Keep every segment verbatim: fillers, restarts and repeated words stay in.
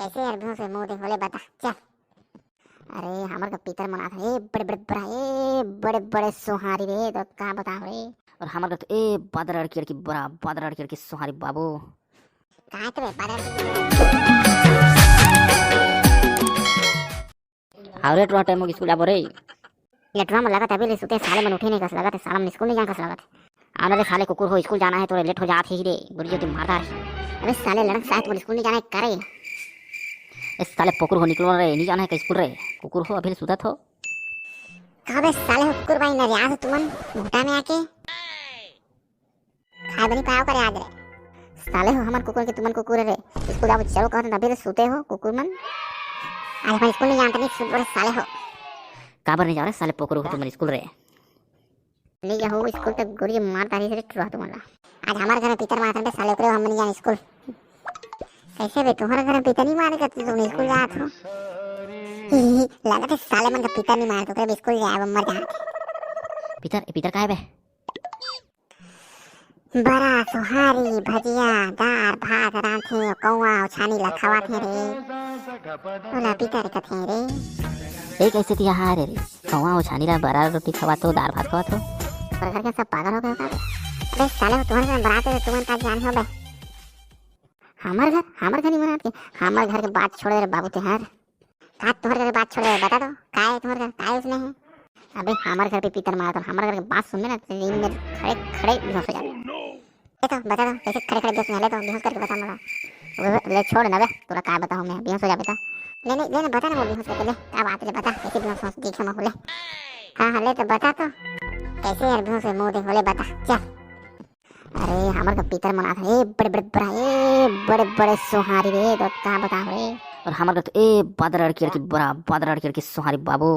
कैसे यार, बिहू से मुंह देख बोले, बता, चल। अरे, हमर का पितर मनात हे, ए बड़े बड़े बरा, ए बड़े बड़े सोहारी रे, तो का बताओ रे। और हमर का तो ए बादर अड़की अड़की बरा, बादर अड़की अड़की सोहारी बाबू। कहाँ तो बे बादर? अरे टुरा, टाइम हो स्कूल जाबो रे। ये टुरा मन लगत अभी ले सुते, साले मन उठे नहीं कस लगत हे, साले मन स्कूल नहीं जाए कस लगत हे। आना रे साले कुकुर हो, स्कूल जाना है, तोरे लेट हो जात ही रे, गुरुजी तो मारता रे। अबे साले लड़क साहब, तोरे स्कूल नहीं जाना है का रे? ए साले पोकुर हो, निकलो रे, नहीं जाना है का स्कूल रे? कुकुर हो, अभी ले सुतत हो। का बे साले हो कुकुर भाई, नरियात हो तुमन घुटा में आके? खाए बनी पाओ करे आज रे। साले हो हमन कुकुर के तुमन कुकुर रे। स्कूल जाबो चलो कहत अभी ले सुते हो कुकुर मन। आज हमन स्कूल नहीं जानते नहीं सुत बड़े साले हो। काबर नहीं जा रहे साले पोकुर हो तुमन स्कूल रे? नहीं जाहू स्कूल तक गोली मार तारी से टुरा तुमन ला। आज हमारे घर में पितर मारत बे साले ओकरे हम नहीं जान स्कूल। कैसे बे तुम्हारे घर में पितर नहीं मारे करते तुम स्कूल जात हो? ही, ही, ही, लगत है साले मन का पितर नहीं मारत ओकरे स्कूल जाए मर जात। पितर, ए पितर का है बे? बरा, सोहारी, भजिया, दार, भात रांधे, कौआ अउ छानी ला खवाथे रे। ओला पितर कथे रे। ए, कैसे तिहार रे? कौआ अउ छानी ला बरा रोटी खवाथो, दार भात खवाथो। तोर घर के सब पागल हो गए का बे? अबे साले, तुम्हारे घर बरात है, तुमन का जान हो बे? हमर घर, हमर घर नहीं मनात के, हमर घर के बात छोड़े रे बाबू तेहार। का तोहर घर के बात छोड़े, बता तो, का है तोहर घर, का है उसने है? अबे, हमर घर पे पितर मारा तो, हमर घर के बात सुनबे ना, तो नींद में खड़े, खड़े बेहोश हो जाबे। ले तो, बता तो, कैसे खड़े, खड़े बेहोश हो जाबे, तो बेहोश करके बता मला। अबे, ले छोड़ ना बे, तोला का बताऊं मैं, बेहोश हो जाबे तो। ले, ले, ले ना, बता ना, वो बेहोश करके ले, का बात है, ले बता, कैसे बेहोश हो, देखे मैं बोले। हाँ, हाँ, ले तो बता तो, कैसे यार बेहोश है, मुंह देख बोले, बता, चल। अरे, हमर का पितर मनात हे, ए बड़े बड़े बरा, ए बड़े बड़े सोहारी रे, तो का बताओ रे। और हमर का तो ए बादर अड़की अड़की बरा, बादर अड़की अड़की सोहारी बाबू।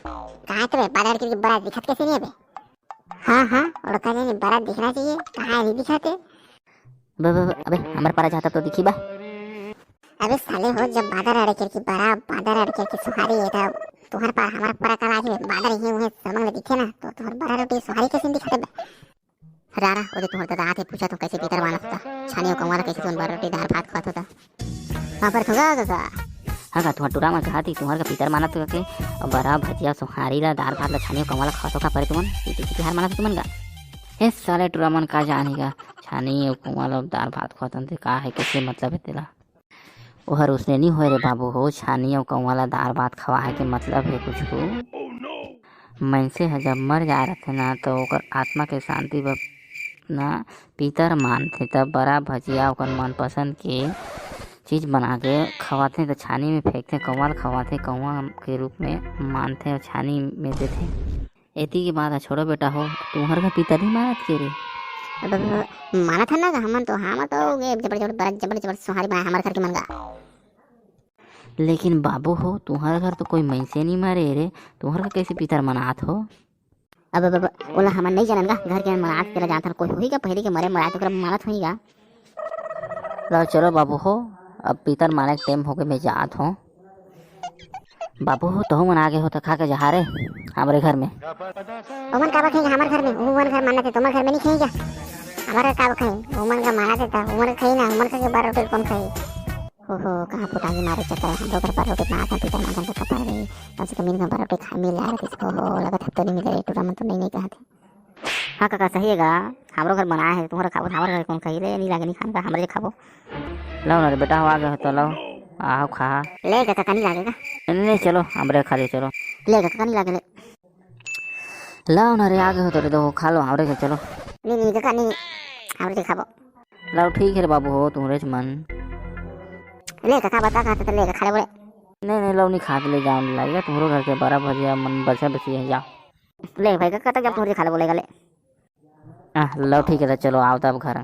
कहाँ तो बे, बादर अड़की अड़की बरा दिखत कैसे नहीं है बे? हाँ, हाँ, और का नहीं बरा दिखना चाहिए, कहाँ नहीं दिखाते? बे, बे, बे, अबे, हमर पारा जाता तो दिखी बा। अबे साले हो, जब बादर अड़की अड़की बरा, बादर अड़की अड़की सोहारी है, तब तुहर पारा, हमर पारा का लागी बे, बादर ही हुए, समंग ले दिखे ना, तो तुहर बरा रोटी सोहारी कैसे दिखाते बे? रारा, ओदे तुहर ददा आथे, पूछा तो कैसे पितर मानत होता। छानी अउ कौवा ला कैसे तुमन बरा रोटी दार भात खवात होता। हाँ, पर थोड़ा सा। हाँ का, तुहर टुरा मन कहा थी, तुहर का पितर मानत होता के, अउ बरा भजिया सोहारी ला दार भात ला छानी अउ कौवा ला खवात हो का परे तुमन? पीती पीती हार मानत हो तुमन का? हे साले टुरा मन का जानी का, छानी अउ कौवा ला दार भात खवात होते का है, कैसे मतलब है तेला? ओहर उसने नी होय रे बाबू हो, छानी अउ कौवा ला दार भात खवाए के मतलब हे कुछु। मइनसे ह जब मर जाए रथे ना, त ओकर आत्मा के शांति बर ना पितर मानथे, तब बरा भजिया ओकर मनपसंद के चीज बना के खवाथे, त छानी में फेंकथे, कौवा ला खवाथे, कौवा के रूप में मानथे अउ छानी में देथे। एती के बात ह छोड़ो बेटा हो, तुम्हर घर पितर नहीं मानत के रे? अब, अब, मानत है ना गा, हमन तो, हमन तो ये जबर, जबर, बड़ा जबर, जबर सोहारी बनाए हमर घर के मन गा। लेकिन बाबू हो, तुम्हर घर तो कोई मइनसे नहीं मरे रे, तुम्हर घर कैसे पितर मनात हो? अब, अब, अब, ओला हमन नहीं जानन गा, घर के मनात तेला जानथन, कोई होही का पहले के मरे मराए तो ओकरा मानत होही गा। लो चलो बाबू हो, अब पितर माने के टाइम होगे, मैं जात हूँ। बाबू हो, तहु मन आगे हो त खा के जहा रे हमरे घर में। ओमन काबर खाही हमर घर में? ओमन घर मानत हे, तुम्हर घर में नहीं खाही क्या? हमर घर काबर खाही? ओमन का मानत हे त ओमन खाही ना, ओमन खा के बरा रोटी कौन खाही? हो हो, कहाँ फुटाही मारे चक्कर, हम लोग घर पर रोटी मारता पितर मारता तो कपार गई, कम से कम इनका बरा रोटी खा मिल जाए किसको हो, लगत हफ्तो नहीं मिले रे, टूरा मन तो नहीं, नहीं कहते। हाँ काका, सही है गा, हमरो घर बनाए है, तुम्हारा खाबो, हमारे घर कौन खाई रे, नहीं लागे, नहीं खान का, हमारे खाबो। लाओ ना रे बेटा, हो आ गए हो तो लाओ, आओ खा। ले काका, नहीं लागेगा। नहीं, नहीं, चलो, हमरे खा ले, चलो। ले काका, नहीं लागे ले। लाओ ना रे, आ गए हो तो रे, दो खा लो, हमरे घर चलो। नहीं, नहीं काका, नहीं, हमरे खाबो। लाओ ठीक है रे बाबू हो, तुम्हारे मन। ले काका, बता कहाँ से ले खड़े बड़े। नहीं, नहीं, लाओ नहीं खा के ले जाओ, नहीं लागेगा, तुम्हारे घर के बरा भजिया मन बचा बची है, जाओ। ले भाई, कब तक जब तुमसे खा ले बोलेगा, ले। आह, लो ठीक है, तो चलो, आओ तब घर।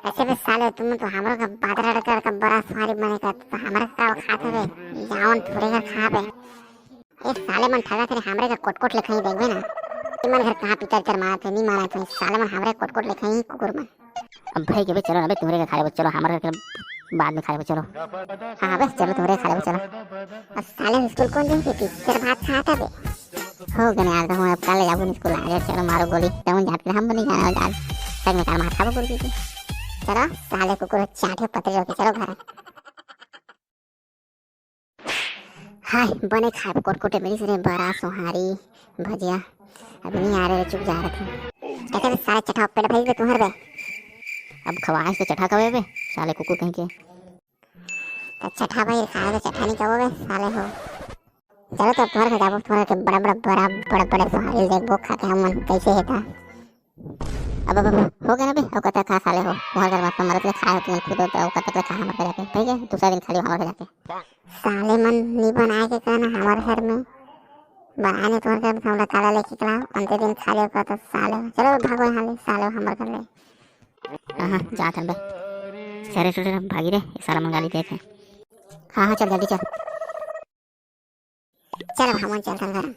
ऐसे भी साले, तुम तो हमरो का बादर अड़कर का बरा सोहारी बने का, तो हमरा का खाते बे, जावन थोड़े का खा बे। ए साले मन ठगा तेरे हमरे का कोट-कोट लिखाई देखबे ना। ई मन घर कहाँ पितर चर मारत हे, नहीं मारत हे, साले मन हमरे कोट-कोट लिखाई कुकुर मन। अब भाई के बे चलो ना बे, तुम्हारे का खा लेबो, चलो हमारे घर के बाद में खा लेबो, चलो। हाँ, हाँ, बस चलो, तुम्हारे खा लेबो, चलो। अब साले स्कूल कौन जाए के पितर भात खाता बे? हो गने यार, तो हम अब काले जाबो स्कूल, आ जाओ, चलो मारो गोली, तमन जात के हम नहीं जाना जात, तक में काल मार खाबो गोली की। चलो, साले कुकुर चाटे पतरे होके, चलो घर। हाय, बने खाए कोटकोटे मिलिस रे, बरा, सोहारी, भजिया। अब नहीं आ रहे रे, चुप जा रहे थे। क्या करे सारे चठा पेट भरी बे तुम्हारे बे। अब खवाए से चठा कबे बे, साले कुकुर कहीं के। तो चठा भाई खाए तो चठा नहीं कबो बे, साले हो। चलो तो तुम्हारे घर जाबो, तुम्हारे के बड़ा बड़ा बड़ा बड़ा बड़ा सोहारी देखबो खा के हमन कैसे है था। अब, अब, अब, हो गया ना बे, अब कतक खा साले हो, तुम्हारे घर में अपन मरत ले खाए हो, तुमन खुद हो, तो अब कतक ले खा हमारे घर जाके, ठीक है, दूसरा दिन खा लियो हमारे घर जाके। साले मन नी बनाए के कहना हमारे घर में, बनाए ने तुम्हारे घर में, हमला काला लेके चला, अंते दिन खा लियो का तो साले हो, चलो भागो यहाँ ले, साले हो हमारे घर ले। हाँ, हाँ, जात हन बे, चल रे, चल रे, भागी रे, ये साला मंगाली देखे। हाँ, हाँ, चल, जल्दी चल। चल, अब हमन चलथन घर।